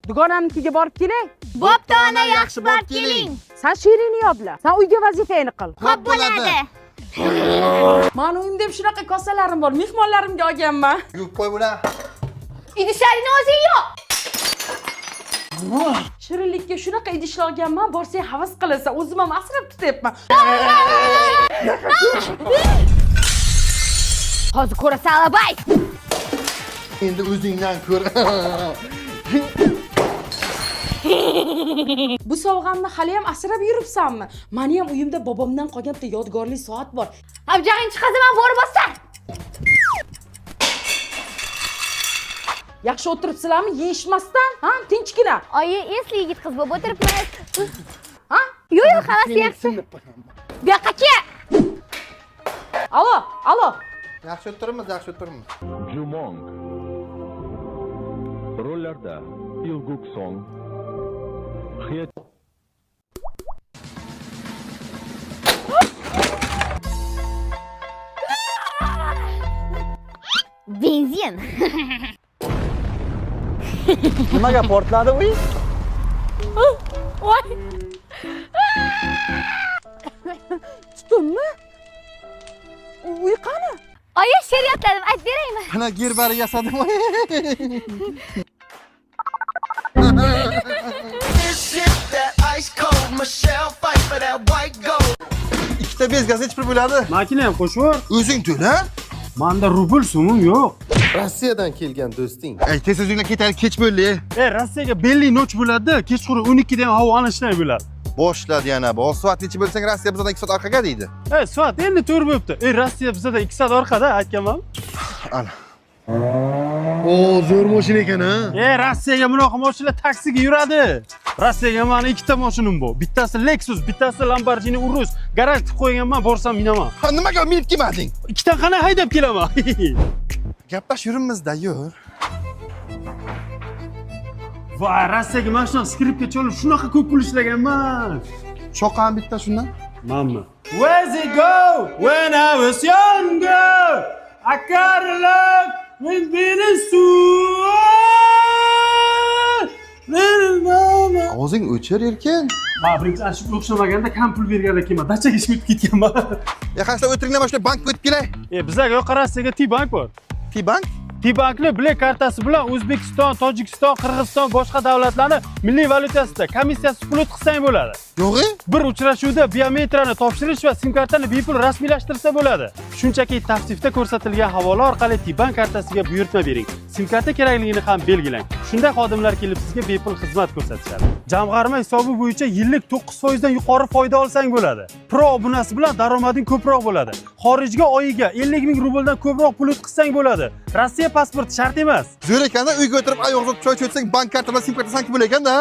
Dugonamnikiga borib kelay. Bo'pti ona, yaxshi borib keling. San she'ringni yodla. San uyga vazifangni qil. Xo'p bo'ladi. Mani uyimda ham shunaqa kosalarim bor. Mehmonlarimga olganman. Yuvib qo'y buni. Idishlaringni o'zing yuv. Shirinlikka shunaqa idishlar olganman, borsang havas qilasan. O'zim ham asrab tutyapman. Hozir ko'rasan, Alabay. Endi o'zingdan ko'r. Bu sovg'amni hali ham asrab yuribsanmi? Mani ham uyimda bobomdan qolgan bitta yodgorlik soat bor. Abjag'ing chiqazaman, bo'ri bossa. Yaxshi o'tiribsizlarmi? Yeyishmasdan, ha? Tinchgina. Oyi, esli yigit qiz bo'lib o'tiribmiz. Ha? Yo'q, yo'q, hammasi yaxshi. Bu yoqqa kel. Alo, alo. Yaxshi o'tiribmiz, yaxshi o'tiribmiz. Jumong. Rollarda Ilguk Song, Hye Benzin. Nimaga portladi uy? Voy. Tutunmi? Uy qani? Oyi, she'r yodladim, aytib beraymi? Ana gerbari yasadim. Ikkita bez gaz nechi pul bo'ladi? Makina ham qo'shib. O'zing to'la. Manda rubl so'mim yo'q. Rossiyadan kelgan do'sting. Ey, tez o'zingdan ketaylik, kech bo'ldi. E, Rossiyaga belli noch bo'ladi, kechqurun 12 da ham havo ana shunday bo'ladi. Boshladi yana bu. Soat necha bo'lsang Rossiya bizdan 2 soat orqaga deydi. E, soat endi 4 bo'libdi. E, Rossiya bizdan 2 soat orqada, aytganman. Ana. O, zo'r mashina ekan ha. E, Rossiyaga bunaqa mashina taksiga yuradi. Rossiyaga mani ikkita mashinam bor. Bittasi Lexus, bittasi Lamborghini Urus. Garaj tiqib qo'yganman, borsam minaman. Ha, nimaga minib kelmading? Ikkita qanday haydab kelaman? Gaplashib yuribmiz-da, yur. Voy, Rossiyaga mana shunaqa skripka chalib shunaqa ko'p pul ishlaganman. Cho'qam bitta shundan. Manmi? Where's it go when I was younger? I got a love with being Ovozing o'chir, Erkin. Ha, birinchi ana shu o'xshamaganda kam pul berganlar kelma. Dachaga ishga o'tib ketganman. E, qashlar o'tiringlar, mana shunday bankka o'tib kelay. E, bizlarga yo'q, Rossiyaga T-Bank bor. T-Bank? T-Bankni Black kartasi bilan O'zbekiston, Tojikiston, Qirg'iziston boshqa davlatlarni milliy valyutasida komissiyasiz pul o'tkazsang bo'ladi. Yo'q-e? Bir uchrashuvda biometriyani topshirish va sim kartani bepul rasmiylashtirsa bo'ladi. Shunchaki tavsifda ko'rsatilgan havola orqali T-Bank kartasiga buyurtma bering. Sim karta kerakligini ham belgilang. Shunda xodimlar kelib sizga bepul xizmat ko'rsatishadi. Jamg'arma hisobi bo'yicha yillik 9% dan yuqori foyda olsang bo'ladi. Pro obunasi bilan daromading ko'proq bo'ladi. Xorijga oyiga 50 ming rubldan ko'proq pul o'tkazsang bo'ladi. Rossiya pasporti shart emas. Zo'r ekanda, uyga o'tirib oyoq uzatib choy ichsang, bank karta bilan sim karta sanki bo'lar ekanda.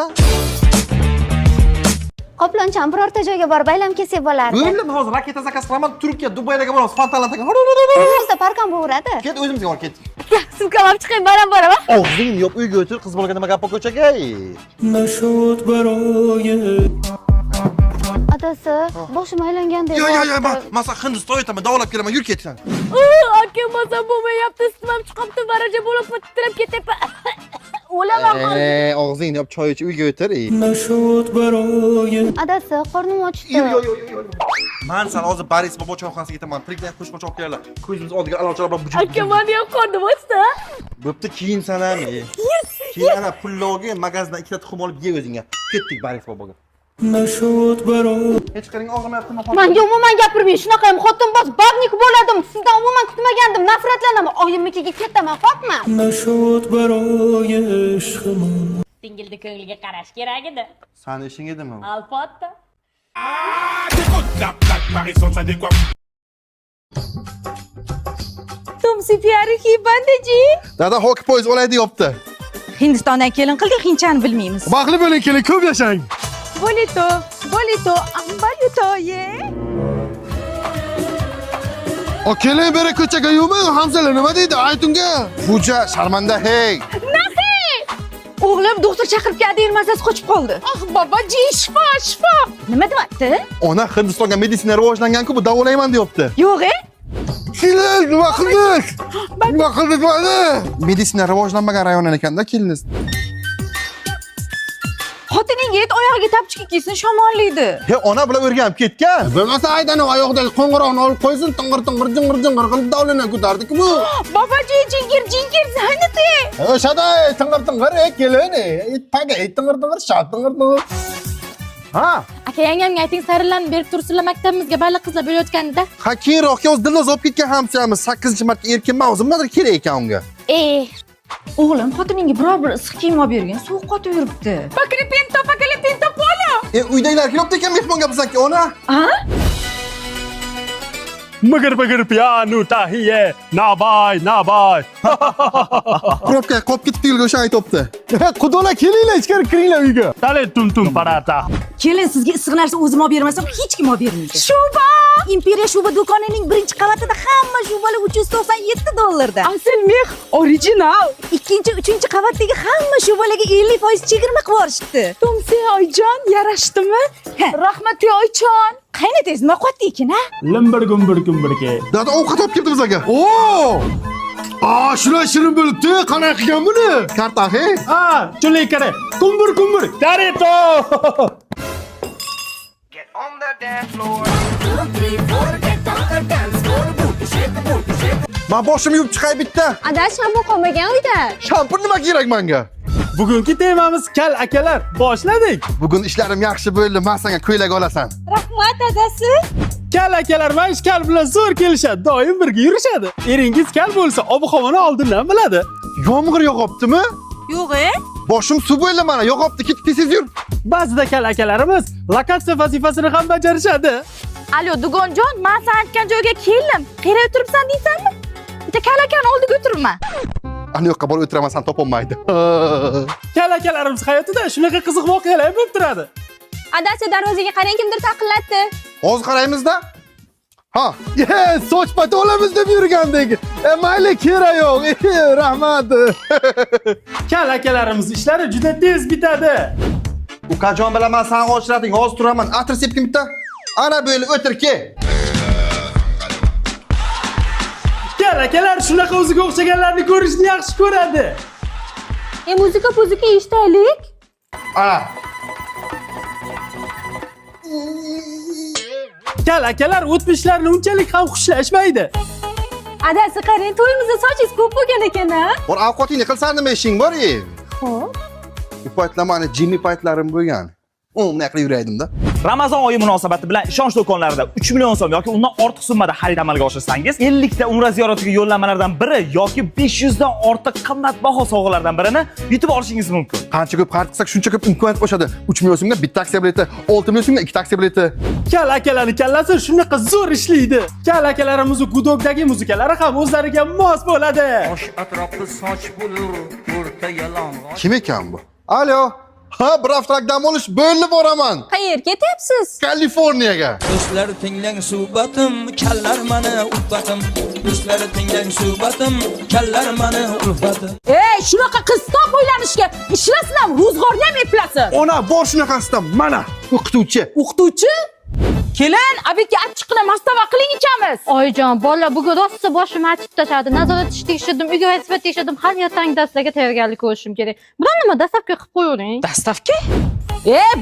Qoploncham, birorta joyga borib aylanib kelsak bo'lardi. O'ldim, hozir raketa zakaz qilaman, Turkiya, Dubaylarga boramiz, fontanlarga. O'zimizda park ham bo'laveradi. Ket, o'zimizga borib ketdik. Sumkalab chiqay, men ham boraman. Og'zingni yop, uyga o'tir, qiz bolaga nima gap bor ko'chaga? Adasi, boshim aylangandek. Yo, yo, yo, man san Hindistonga o'taman, davolab kelaman, yur ketsan. Aka, mazam bo'lmayapti, isitmam chiqibdi, baraja bo'lib titrab ketyapman. O'laman hozir. E, og'zingni yop, choy ich, uyga o'tir. Ey. Adasi, qornim ochdi. Yo, yo, yo, yo. Man san hozir Boris bobo choyxonasiga ketaman. Tiriklar qo'shma olib keladilar. Ko'zimiz oldiga alovchilar bilan bujib. Aka, meni ham qornim ochdi. Bo'pti, keyin san ham. Ey. Keyin ana pulni olgin, magazindan ikkita tuxum olib ye o'zingga. Ketdik Boris boboga. Hech qaring og'rimayaptimi? Menga umuman gapirmang. Shunaqa ham xotinboz бабник bo'ladim. Sizdan umuman kutmagandim. Nafratlanaman. Oyimnikiga ketaman, xo'pmi? Singilni ko'ngliga qarash kerak edi. Sani ishing edimi? Albatta. Tumsi pyari ki bandaji. Dada hoki poyez olay deyapti. Hindistondan kelin qildik, hindchani bilmaymiz. Baxtli bo'ling, kelin, ko'p yashang. Bolito, bolito, ambalito ye. O kelin beri ko'chaga yo'qmi? Hamzalar nima deydi? Ayt unga. Xo'ja, sharmanda hey. O'g'lim doktor chaqirib keldi, mazasi qochib qoldi. Ah, babaji, shifo, shifo. Nima deyapti? Ona Hindistonga meditsina rivojlangan-ku, bu davolayman deyapti. Yo'q, e? Kelin, nima qildik? Nima qildik mana? Meditsina rivojlanmagan rayon ekanda, keliningiz. Xotiningga ayt, oyog'iga tapchika kiysin, shamollaydi. He, ona bilan o'rganib ketgan. Bo'lmasa aydanib oyoqdagi qo'ng'iroqni olib qo'ysin, ting'ir ting'ir jing'ir jing'ir qilib davlana ko'tardik bu. Babaji jingir jingir zaniti. O'shada ting'ir ting'ir ey kelin, ey paga ey ting'ir ting'ir shat ting'ir ting'ir. Ha? Aka yangamga ayting, sarilarni berib tursinlar, maktabimizga baliq qizlar bo'layotganida. Ha, keyinroq o'zi Dilnoz olib ketgan hamsiyamiz 8-marta erkinman o'zi nimadir kerak ekan unga. O'g'lim, xotiningga biror bir issiq kiyim olib bergin, sovuq qotib yuribdi. Pakripinto, pakripinto polo. Uydagilar kelibdi ekan mehmonga bizaki ona. Migir bigir piyanu tahiye, nabay nabay. Probka qolib ketibdi yo'lga, o'sha aytibdi. Qudola kelinglar, ichkari kiringlar uyga. Tale tum tum parata. Kelin, sizga issiq narsa o'zim olib bermasam hech kim olib bermaydi. Shuba! Imperiya shuba do'konining birinchi qavatida hamma shubalar 397 dollardan. Asl meh original. Ikkinchi, uchinchi qavatdagi hamma shubalarga 50% chegirma qilib yuborishibdi. Tomsi oyjon yarashdimi? Rahmat oyjon. Qaynotangiz nima qilyapti ekan, ha? Limbir gumbir gumbir ke. Dada ovqat olib keldi bizga. Oo! Aa, shular shirin bo'libdi. Qanday qilgan buni? Karta, he? Ha, chuli kare. Kumbur kumbur. Tarito. Men boshimni yuvib chiqay bitta. Ada, shampun qolmagan uyda. Shampun nima kerak menga? Bugungi temamiz kal akalar. Boshladik. Bugun ishlarim yaxshi bo'ldi. Men senga ko'ylak olasan. Rahmat adasi. Kal akalar mana kal bilan zo'r kelishadi, doim birga yurishadi. Eringiz kal bo'lsa, ob-havoni oldindan biladi. Yomg'ir yog'yaptimi? Yo'q, e? Boshim suv bo'ldi mana, yog'yapti. Ket tez yur. Ba'zida kal akalarimiz lokatsiya vazifasini ham bajarishadi. Alo, dugonjon, men sen aytgan joyga keldim. Qayerda o'tiribsan deysanmi? Bitta kal akani oldiga o'tiribman. Ana yoqqa borib o'tiraman, san topolmaydi. Kal akalarimiz hayotida shunaqa qiziq voqealar bo'lib turadi. Adasi, darvozaga qarang, kimdir taqillatdi. Hozir qaraymizda. Ha, Ye, soch pati olamiz deb yurgandek. Mayli, kerak yo'q. Rahmat. Kal akalarimiz ishlari juda tez bitadi. Ukajon bilan men seni ochrating, hozir turaman. Atir sepkin bitta. Ana böyle o'tir ke. Kal akalar shunaqa o'ziga o'xshaganlarni ko'rishni yaxshi ko'radi. Muzika puzika eshitaylik. Ana. Kal akalar o'tmishlarni unchalik ham xushlashmaydi. Adasi, qarang, to'yimizda sochingiz ko'p bo'lgan ekan, a? Bor ovqatingni qilsan nima ishing bor, ey? Xo'p. Bu paytlar mani Jimmy paytlarim bo'lgan. Bunday qilib yuraydim-da. Ramazon oyi munosabati bilan ishonch do'konlarida 3 million so'm yoki undan ortiq summada xarid amalga oshirsangiz, 50 ta umra ziyoratiga yo'llanmalardan biri yoki 500 dan ortiq qimmatbaho sovg'alardan birini yutib olishingiz mumkin. Qancha ko'p xarid qilsak, shuncha ko'p imkoniyat oshadi. 3 million so'mga bitta aksiya bileti, 6 million so'mga ikkita aksiya bileti. Kal akalarning kallasi shunaqa zo'r ishlaydi. Kal akalarimiz gudokdagi muzikalari ham o'zlariga mos bo'ladi. Atrofda soch bo'lur o'rta yalang'och. Kim ekan bu? Alo. Ha, bir haftalik dam olish bo'ldi, boraman. Qayerga ketyapsiz? Kaliforniyaga. Do'stlar tinglang suhbatim, kallar mani ulfatim. Do'stlar tinglang suhbatim, kallar mani ulfatim. Ey, shunaqa qiz top o'ylanishga ishlasin ham, ro'zg'orni ham eplasin. Ona bor shunaqasidan mana o'qituvchi. O'qituvchi? Kelin, obedga achchiqqina mastava qiling ichamiz. Oyijon, bola bugun rosa boshimni achib tashladi. Nazorat ish tekshirdim, uyga vazifa tekshirdim. Har ertangi darslarga tayyorgarlik ko'rishim kerak. Biron nima dastlabki qilib qo'yavering. Dastavka?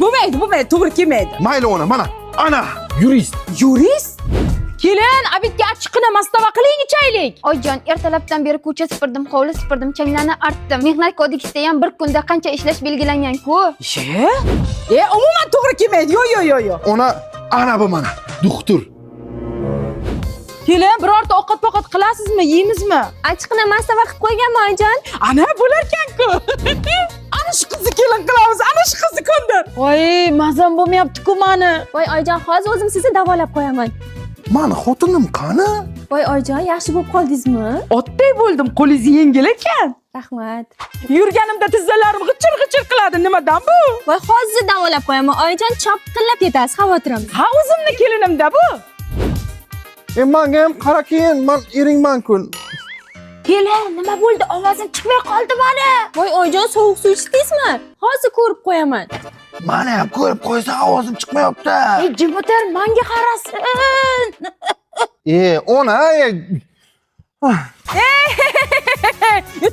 Bo'lmaydi, bo'lmaydi, to'g'ri kelmaydi. Mayli ona, mana. Ana, yurist. Yurist? Kelin, obedga achchiqqina mastava qiling ichaylik. Oyijon, ertalabdan beri ko'cha supurdim, hovli supurdim, changlarni artdim. Mehnat kodeksida ham bir kunda qancha ishlash belgilangan-ku. Ye? Umuman to'g'ri kelmaydi. Yo, yo, yo, yo. Ona, ana bu mana. Doktor. Kelin, birorta ovqat-poqat qilasizmi, yeymizmi? Achchiqqina mastava qilib qo'yganman, oyijon. Ana bo'larkan-ku. Ana shu qizni kelin qilamiz, ana shu qizni ko'ndir. Voy, mazam bo'lmayapti-ku mani. Voy oyijon, hozir o'zim sizni davolab qo'yaman. Mani xotinim qani? Voy oyijon, yaxshi bo'lib qoldingizmi? Otday bo'ldim, qo'lingiz yengil ekan. Rahmat. Yurganimda tizzalarim g'ichir-g'ichir qiladi. Nimadan bu? Voy, hozir davolab qo'yaman. Oyijon, chopqillab ketasiz, xavotir olmang. Ha, o'zimni kelinimda bu. Menga ham qara keyin, men eringman-ku. Kelin, nima bo'ldi? Ovozim chiqmay qoldi mani. Voy oyijon, sovuq suv ichdingizmi? Hozir ko'rib qo'yaman. Mani ham ko'rib qo'ysa, ovozim chiqmayapti. Ey, Jimiter, menga qarasin. Ona,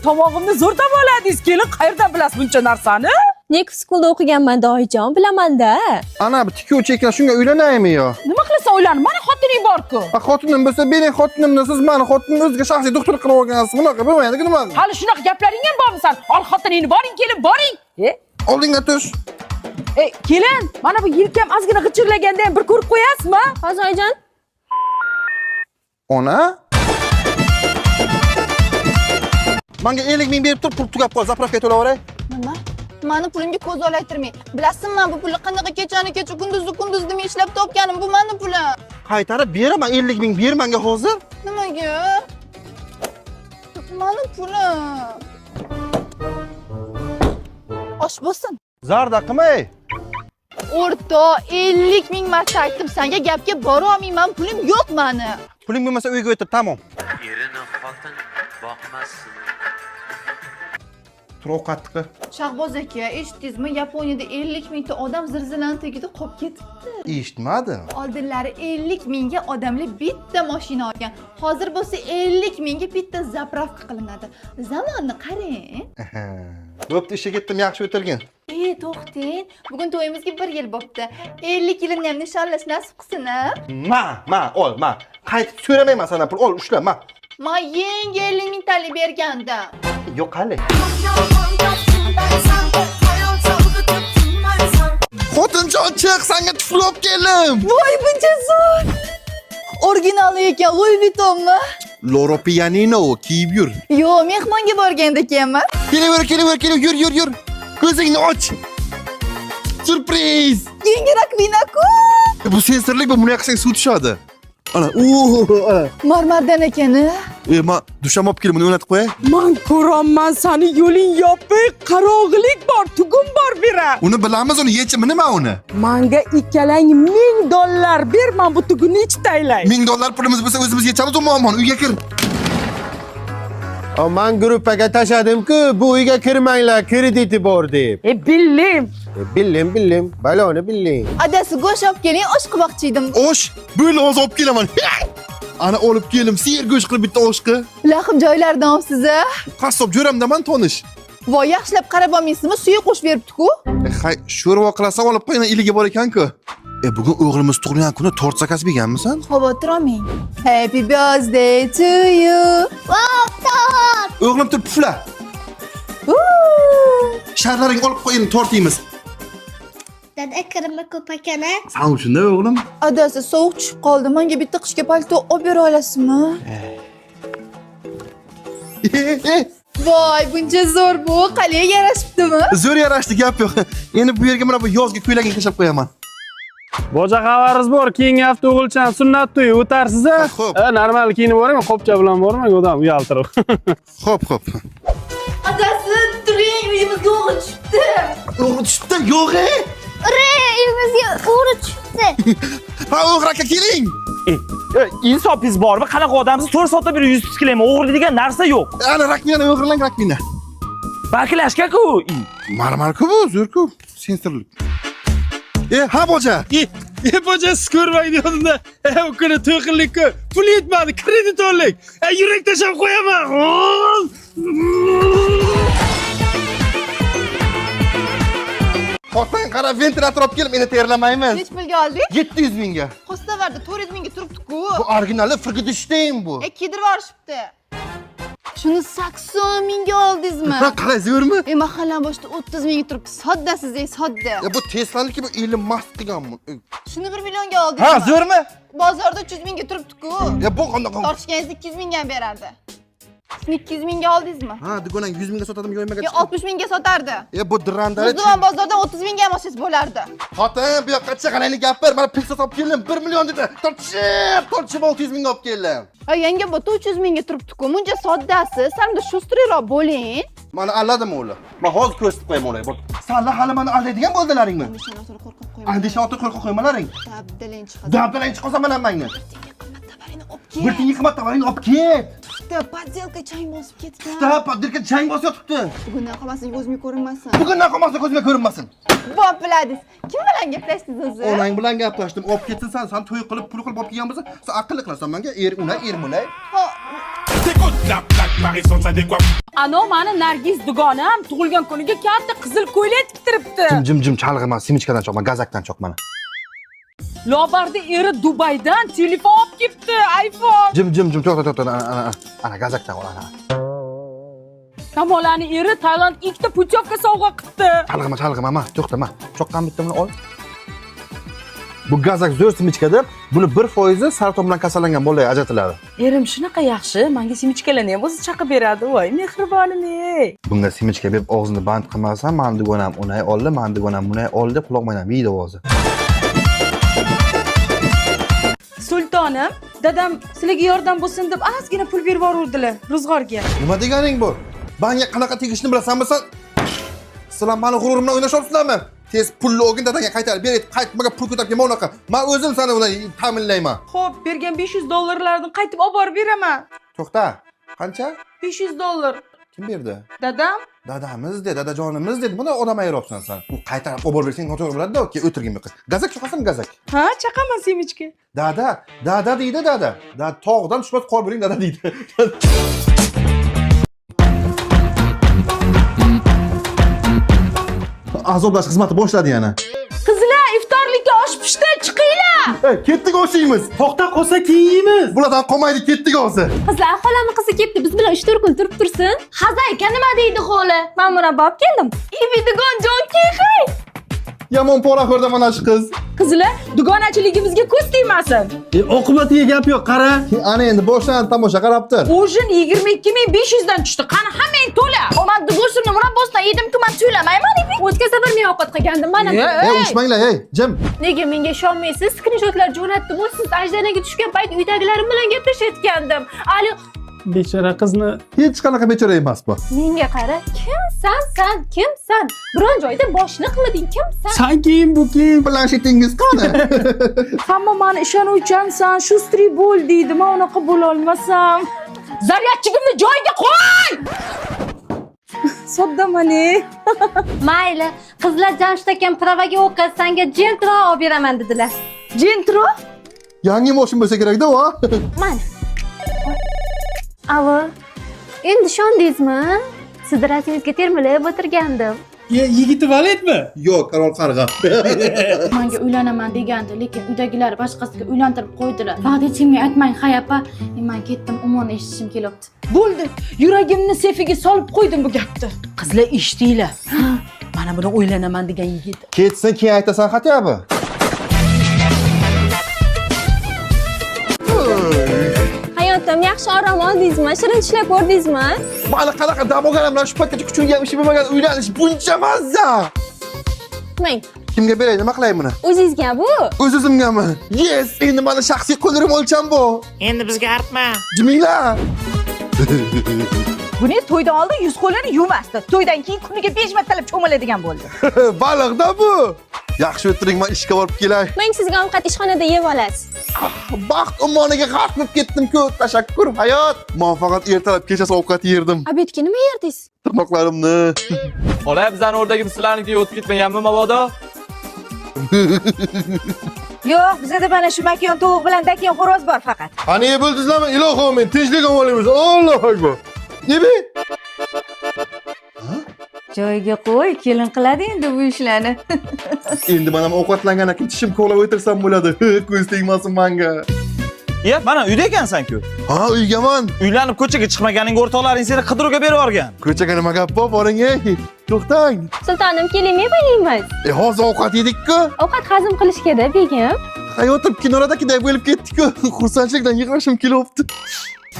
Tomog'imni zo'r davoladingiz. Kelin, qayerdan bilasiz buncha narsani? Nekuf schoolda o'qiganman, oyijon, bilaman-da. Ana bu tikuvchi ekan, shunga uylanaymi yo? Nima qilasan uylanib? Mana xotining bor-ku. Ha, xotinim bo'lsa, mening xotinimni siz mani xotinimni o'ziga shaxsiy doktor qilib olgansiz. Bunaqa bo'lmaydi, nima? Hali shunaqa gaplaring ham bormi san? Ol xotiningni, boring kelin, boring. E? Oldinga tush. Ey, kelin, mana bu yelkam ozgina g'ichirlaganda ham bir ko'rib qo'yasizmi? Hozir oyijon. Ona? Menga 50 ming berib tur, pul tugab qoldi, zapravka to'lab yuboray. Nima? Mani pulimga ko'z olaytirmang. Bilasizmi, men bu pulni qanaqa kechani kecha kunduzni kunduz demay ishlab topganim, bu mani pulim. Qaytarib beraman, 50 ming ber menga hozir. Nimaga? Mani pulim. Osh bo'lsin. Zarda qilmay. O'rtoq, 50 ming marta aytdim senga, gapga bora olmayman, pulim yo'q mani. Puling bo'lmasa uyga o'tir, tamom. Erini xotin boqmasin. Tur ovqatni. Shahboz aka, eshitdingizmi? Yaponiyada 50 mingta odam zilzilani tagida qolib ketibdi. Eshitmadim. Oldinlari 50 mingga odamlar bitta mashina olgan. Hozir bo'lsa 50 mingga bitta zapravka qilinadi. Zamonni qarang. Bo'pti, ishga ketdim, yaxshi o'tirgin. Ey, to'xting. Bugun to'yimizga 1 yil bo'pti. 50 yilini ham nishonlash nasib qilsin, a? Ma, ma, ol, ma. Qaytib so'ramayman sendan pul, ol, ushla, ma. Ma yengi 50 mingtalik bergandim. Yo'q, qali. Xotinjon, chiq, senga tufli olib keldim. Voy, buncha zo'r. Originali ekan, Louis Vuittonmi? Loro Pianino kiyib yur. Yo'q, mehmonga borganda ekanman. Kelaver, kelaver, kelaver, yur, yur, yur. Ko'zingni och. Syurpriz! Yangi rakvina-ku. Bu sensorlik, bu bunday qilsang suv tushadi. Ana, ana. Marmardan ekan-a? E, men dusham olib kelib buni o'ynatib qo'yay. Man ko'rolman sani yo'ling yopiq, qarog'lik bor, tugun bor bera. Uni bilamiz, uni yechimi nima uni? Manga ikkalang $1000 ber, men bu tugunni ichib taylay. $1000 pulimiz bo'lsa o'zimiz yechamiz u muammoni. Uyga kir. Man gruppaga tashladim-ku, bu uyga kirmanglar, krediti bor deb. E, billim. E, billim, baloni billim. Adasi, go'sht olib keling, osh qilmoqchi edim. Osh? Bo'ldi, hozir olib kelaman. Ana olib kelim, sir go'sht qilib bitta osh qil. Lahm joylaridan olibsiz-a? Qassob jo'ramdaman tonish. Voy, yaxshilab qarab olmaysizmi? Suya qo'shib beribdi-ku. E, hay, sho'rva qilasan olib qo'y, yana iligi bor ekan-ku. E, bugun o'g'limiz tug'ilgan kuni tort zakaz berganmisan? Xavotir olmang. Happy birthday to you. Wow, tort! O'g'lim tur pufla. Sharlaring olib qo'y, endi tort yeymiz. Dada, kirimi ko'p ekan-a? San uchun-da o'g'lim. Adasi, sovuq tushib qoldi. Menga bitta qishga palto olib bera olasizmi? Voy, buncha zo'r bu. Qalay yarashibdimi? Zo'r yarashdi, gap yo'q. Endi bu yerga mana bu yozgi ko'ylagini tashlab qo'yaman. Boja xabaringiz bor, keyingi hafta o'g'ilchan sunnat to'yi o'tarsiz-a? Xo'p. Normal kiyinib boring, qopcha bilan bormang, odam uyaltirib. Xo'p, xo'p. Adasi, turing, uyimizga o'g'ri tushibdi. O'g'ri tushibdi? Yo'q, e? Ure, uyimizga o'g'ri tushibdi. Ha, o'g'ri aka, keling. Insofingiz bormi? Qanaqa odamsiz? 4 soatda beri yuz tikilayman. O'g'ri degan narsa yo'q. Ana rakmina o'g'irlang, rakmina. Baklashka-ku. Marmar-ku bu, zo'r-ku. Sensorlik. E, ha boja. E, boja, siz ko'rmang deyapti-da. E, u kuni to'y qildik-ku. Pul yetmadi, kredit oldik. E, yurak tashlab qo'yaman. Xotin, qara, ventilator olib kelib, endi terlamaymiz. Necha pulga oldik? 700 mingga. Qo'stavarda 400 mingga turibdi-ku. Bu originali Frankenstein bu. E, kiydirib yuborishibdi. Shuni 80 mingga oldingizmi? Ha, qalay, zo'rmi? E, mahallam boshida 30 mingga turibdi. Soddasiz, ey, sodda. E, bu Tesla'niki, bu Elon Musk deganmi? Shuni 1 millionga oldingizmi? Ha, zo'rmi? Bozorda 300 mingga turibdi-ku. E, bu qanday? Tortishganingizda 200 mingga ham berardi. Shuni 200 mingga oldingizmi? Ha, dugonang 100 mingga sotadimi, yo'ymaga Yo, 60 mingga sotardi. E, bu drandali. G'uzduvon bozordan 30 mingga ham olsangiz bo'lardi. Xotin, bu yoqqa chiqaraylik gapir. Mana pul sotib keldim, 1 million dedi. Tortishib, tortishib 600 mingga olib keldim. Ay, yanga bu 300 mingga turibdi-ku. Muncha soddasi, salda shustriroq bo'ling. Mana alladimi ular? Men hozir ko'rsatib qo'yaman ularga. Sanlar hali meni aldaydigan bo'ldilaringmi? Andishan otini qo'rqib qo'yma. Andishan otini qo'rqib qo'ymalaring. Dabdalang chiqadi. Dabdalang chiqsa mana manga. Bir tinga qimmat tovaringni olib ket. Tufta, poddelka chang bosib ketgan. Tufta, poddelka chang bosib yotibdi. Bugundan qolmasin, ko'zimga ko'rinmasin. Bugundan qolmasin, ko'zimga ko'rinmasin. Bo'p biladingiz. Kim bilan gaplashdingiz o'zi? Onang bilan gaplashdim. Olib ketsin san, san to'y qilib, pul qilib olib kelgan bo'lsa, sen aqlli qilasan menga. Er unay, er munay. Ha. Tekot. Ano mani Nargiz dugonam tug'ilgan kuniga katta qizil ko'ylak tiktiribdi. Jim jim jim chalg'ima, семечка dan choqma, gazakdan choq mana. Lobarda eri Dubaydan telefon olib kelibdi, iPhone. Jim jim jim to'xta to'xta, ana ana ana gazakdan ol ana. Kamolani eri Tailandga ikkita putyovka sovg'a qilibdi. Chalg'ima chalg'ima, ma, to'xta, ma. Choqqan bitta buni ol. Bu gazak zo'r семечка deb, buni 1% saraton bilan kasallangan bolalarga ajratiladi. Erim shunaqa yaxshi, menga семечка larni ham o'zi chaqib beradi. Voy, mehribonim ey. Bunga семечка berib og'zini band qilmasam, mani dugonam unay oldi, mani dugonam bunay oldi deb quloq maydan yeydi ovozi. Sultonim, dadam sizlarga yordam bo'lsin deb ozgina pul berib yuboruvdilar ro'zg'orga. Nima deganing bu? Banga qanaqa tegishini bilasanmi sen? Sizlar mani g'ururim bilan o'ynashyapsizlarmi? Tez pulni olgin, dadangga qaytarib ber, qaytmaga pul ko'tarib kelma unaqa. Men o'zim seni uni ta'minlayman. Xo'p, bergan 500 dollarlarni qaytib olib borib beraman. To'xta, qancha? 500 dollar. Kim berdi? Dadam. Dadamiz dedi, dadajonimiz dedi. Buni odam ayryapsan sen. U qaytarib olib borib bersang noto'g'ri bo'ladi-da, keyin o'tirgin bu yoqqa. Gazak chaqasan, gazak. Ha, chaqaman семечка. Dada, dada deydi, dada. Da tog'dan tushmas qor bo'ling dada deydi. Azoblash xizmati boshladi yana. Qizlar, iftorlikka osh pishdi, chiqinglar. Ey, ketdik oshiymiz. To'xta qolsa keyin yeymiz. Bulardan qolmaydi, ketdik hozir. Qizlar, xolani qizi kelibdi, biz bilan 3-4 kun turib tursin. Xazayka nima deydi xola? Men murabbo olib keldim. Ibidigon jon kexay. Yomon poraxo'rda mana shu qiz. Qizlar, dugonachiligimizga ko'z tegmasin. Oqibatiga gap yo'q, qara. Ana endi boshlandi tomosha, qarab tur. Ujin 22 500 dan tushdi. Qani hammang to'la. O, man go'shtni murabbosidan yedim-ku, man to'lamayman. O'tgan safar men ovqat qilgandim, mana. Ey, urushmanglar, ey, jim. Nega menga ishonmaysiz? Skrinshotlar jo'natdim. Siz ajdanaga tushgan payt uydagilarim bilan gaplashayotgandim. Ali Bechora qizni hech qanaqa bechora emas bu. Menga qara, kimsan san? Kimsan? Biron joyda boshliqmiding? Kimsan? San kim, bu kim? Planshetingiz qani? Hamma mani ishonuvchansan, шустрый bo'l deydi. Men unaqa bo'la olmasam. Зарядчик imni joyiga qo'y! Soddamani. Mayli, qizlar Jamshid akam права ga o'qi, sanga Gentra olib beraman dedilar. Gentra? Yangi mashina bo'lsa kerak-da, u. Mana. Alo. Endi ishondingizmi? Sizni rasmingizga termilib o'tirgandim. Yigiti valetmi? Yo'q, qaror qarg'a. Menga uylanaman degandi, lekin uydagilar boshqasiga uylantirib qo'ydilar. Faqat hech kimga aytmang, hay opa. Men ketdim, umonni eshitishim kelyapti. Bo'ldi, yuragimni sefiga solib qo'ydim bu gapni. Qizlar, eshitdinglar. Mana buni o'ylanaman degan yigit. Ketsin, keyin aytasan хотя бы. Hayotim, yaxshi orom oldingizmi? Shirin tushlar ko'rdingizmi? Mani qanaqa dam olganim bilan shu paytgacha kuchimga ish bo'lmagan uylanish buncha mazza. Mang. Kimga beray, nima qilay buni? O'zingizga bu. O'z o'zimgami? Yes, endi mani shaxsiy qo'l ro'molcham bu. Endi bizga artma. Jiminglar. Buni to'ydan oldin yuz qo'lini yuvmasdi. To'ydan keyin kuniga 5 martalab cho'miladigan bo'ldi. Baliqda bu. Yaxshi o'tiring, men ishga borib kelay. Mang sizga ovqat ishxonada yeb olasiz. Baxt ummoniga g'arq bo'lib ketdim-ku. Tashakkur hayot. Men faqat ertalab kechasi ovqat yerdim. Обед ga nima yerdingiz? Tirnoqlarimni. Xola, bizani o'rtagimiz sizlarnikiga o'tib ketmaganmi mabodo? Yo'q, bizada mana shu makiyon tovuq bilan dakiyon xo'roz bor faqat. Qani bo'ldingizlarmi? Ilohi amin. Tinchlik omonligimiz. Allohu akbar. Nima? Joyiga qo'y, kelin qiladi endi bu ishlarni. Endi men ham ovqatlangandan keyin tishim kovlab o'tirsam bo'ladi. Ko'z tegmasin menga. Iya, mana uyda ekansan-ku. Ha, uygaman. Uylanib ko'chaga chiqmaganingga o'rtoqlaring seni qidiruvga berib yuborgan. Ko'chaga nima gap bor, boring ey. To'xtang. Sultonim, keling, meva yeymiz. E, hozir ovqat yedik-ku. Ovqat hazm qilish kerak, begim. Hayotim kinolardagiday bo'lib ketdi-ku. Xursandchilikdan yig'lashim kelyapti.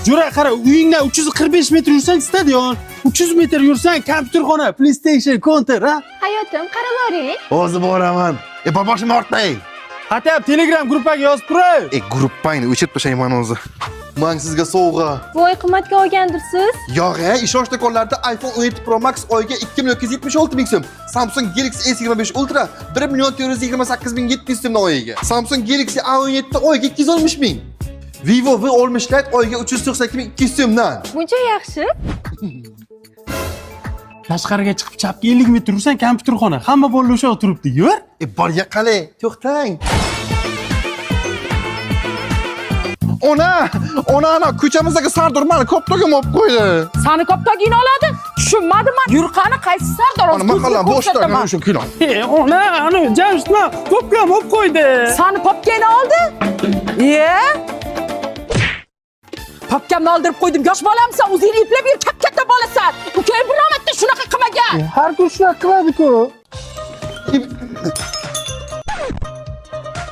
Jo'ra, qara, uyingdan 345 metr yursang stadion, 300 metr yursang kompyuterxona, PlayStation, Counter, ha? Hayotim, qarab boring. Hozir boraman. E, bor boshimni ortmang. Hatto Telegram gruppaga yozib turay. E, gruppangni o'chirib tashlayman o'zi. Man sizga sovg'a. Voy, qimmatga olgandirsiz. Yo'q, e, ishonch do'konlarida iPhone 17 Pro Max oyiga 2 276 ming so'm, Samsung Galaxy S25 Ultra 1 428 700 so'mdan oyiga. Samsung Galaxy A17 oyiga 260 ming. Vivo V60 Lite oyiga 392 200 so'mdan. Buncha yaxshi. Tashqariga chiqib chapga 50 metr yursang kompyuterxona, hamma bolalar o'sha yoqda turibdi, yur. E, bor yoqali, to'xtang. Ona, ona, ana ko'chamizdagi Sardor mani koptogim olib qo'ydi. Sani koptogingni oladi? Tushunmadim man. Yurqani qaysi Sardor? Ana mahallam boshida mana o'sha kino. Ona, ana Jamshidni popkam olib qo'ydi. Sani popkangni oldi? Iye? Popkamni oldirib qo'ydim. Yosh bolamsan, o'zingni eplab yur, kap-katta bolasan. Ukang biror marta shunaqa qilmagan. Har kun shunaqa qiladi-ku.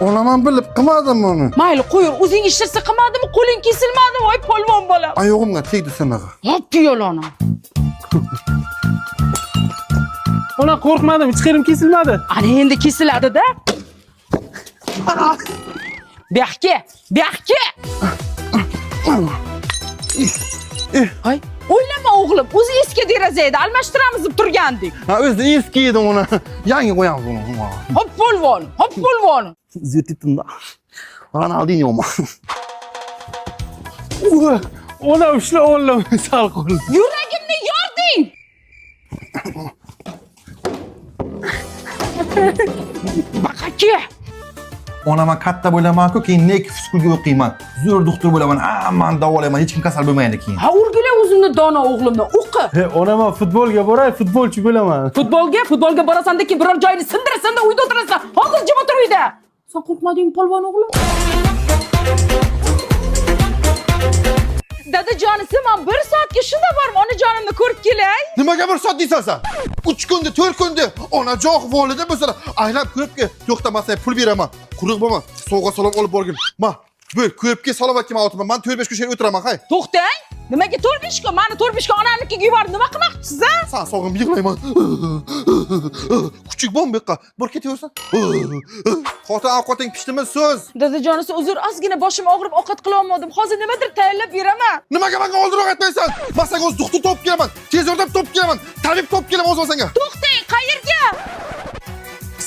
Ona, man bilib qilmadim uni. Mayli, qo'y, o'zing ishlatsa qilmadimi, qo'ling kesilmadimi? Voy polvon bolam. Oyog'imga tegdi sinig'i. Hop yoloni. Ona, qo'rqmadim, hech qayerim kesilmadi. Ana endi kesiladi-da. Bu yoqqa, bu yoqqa. Ay, o'ylama o'g'lim, o'zi eski deraza edi, almashtiramiz deb turgandik. Ha, o'zi eski edi uni. Yangi qo'yamiz uni. Hop polvon, hop polvon. Zertibdim-da. Ronaldinho ma. Ona, ushla o'g'lim, sal qo'l. Yuragimni yording. Baqaki. Ona, man katta bo'laman-ku, keyin nek fiskulga o'qiyman. Zo'r doktor bo'laman, hammani davolayman, hech kim kasal bo'lmaydi keyin. Ha, urgila o'zimni dono o'g'limni, o'qi. Ona, man futbolga boray, futbolchi bo'laman. Futbolga, futbolga borasan-da keyin biror joyini sindirasan-da uyda o'tirasan. Hozir jim o'tir uyda. Sen qo'rqmadingmi polvon o'g'lim? Dadajonisi, men 1 soatga shunda borib onajonimni ko'rib kelay. Nimaga 1 soat deysan sen? 3 kunda, 4 kunda onajon volida bo'lsalar, aylab ko'rib kel. To'xta, men senga pul beraman. Quruq bo'lma. Sovg'a salom olib borgin. Ma, bo'l, ko'rib kel, salomat kelma otaman. Men 4-5 kun shu yerda o'tiraman, hay. To'xtang. Nimaga 4-5 kun? Meni 4-5 kun onamnikiga yuborib nima qilmoqchisiz, a? San sog'im yig'layman. Kuchuk bor bu yoqqa. Bor ketaversan. Xotin, ovqating pishdimi? So'z. Dadajonisi, uzr, ozgina boshim og'rib ovqat qila olmadim. Hozir nimadir tayyorlab beraman. Nimaga menga oldinroq aytmaysan? Men senga o'z doktor topib kelaman. Tez yordam topib kelaman. Tabib topib kelaman o'zim senga. To'xtang, qayerga?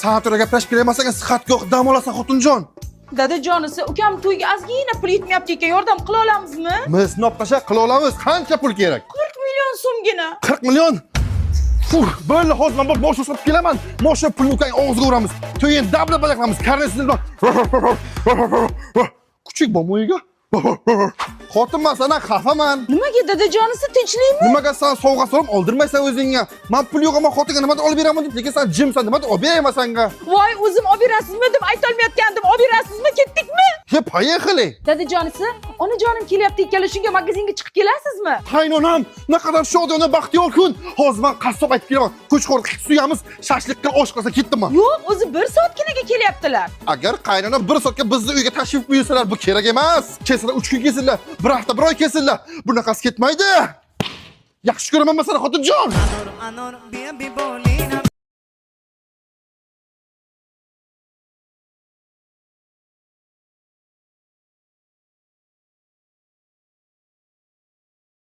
Sanatoriyga gaplashib kelaman senga, sihatgoh dam olasan xotinjon. Dadajonisi, ukam to'yga ozgina pul yetmayapti ekan, yordam qila olamizmi? Misni olib tashlab qila olamiz. Qancha pul kerak? 40 million so'mgina. 40 million? Fuh, bo'ldi, hozir men bir mashina sotib kelaman. Mashina pulni ukang og'ziga uramiz. To'yini dabla qilamiz. Karnesini bilan. Kuchuk bormi uyga? Xotin, men sendan xafaman. Nimaga dadajonisi, tinchlikmi? Nimaga sen sovg'a solib oldirmaysan o'zingga? Men pul yo'q, men xotinga nimadir olib beraman deb, lekin sen jimsan, nimadir olib bermaysan senga. Voy, o'zim olib berasizmi deb aytolmayotgandim. Olib berasizmi, ketdikmi? He, поехали. Dadajonisi, onajonim kelyapti ikkala, shunga magazinga chiqib kelasizmi? Qaynonam, naqadar shodiyona baxtiyor kun. Hozir men qassob aytib kelaman. Qo'chqor suyamiz, shashlik qilib osh qilsa ketdim men. Yo'q, o'zi 1 soatginaga kelyaptilar. Agar qaynonam 1 soatga bizni uyga tashrif buyursalar, bu kerak emas. Kelsalar 3 kun kelsinlar, 1 hafta, 1 oy kelsinlar. Bunaqasi ketmaydi. Yaxshi ko'raman men seni xotinjon. Anor,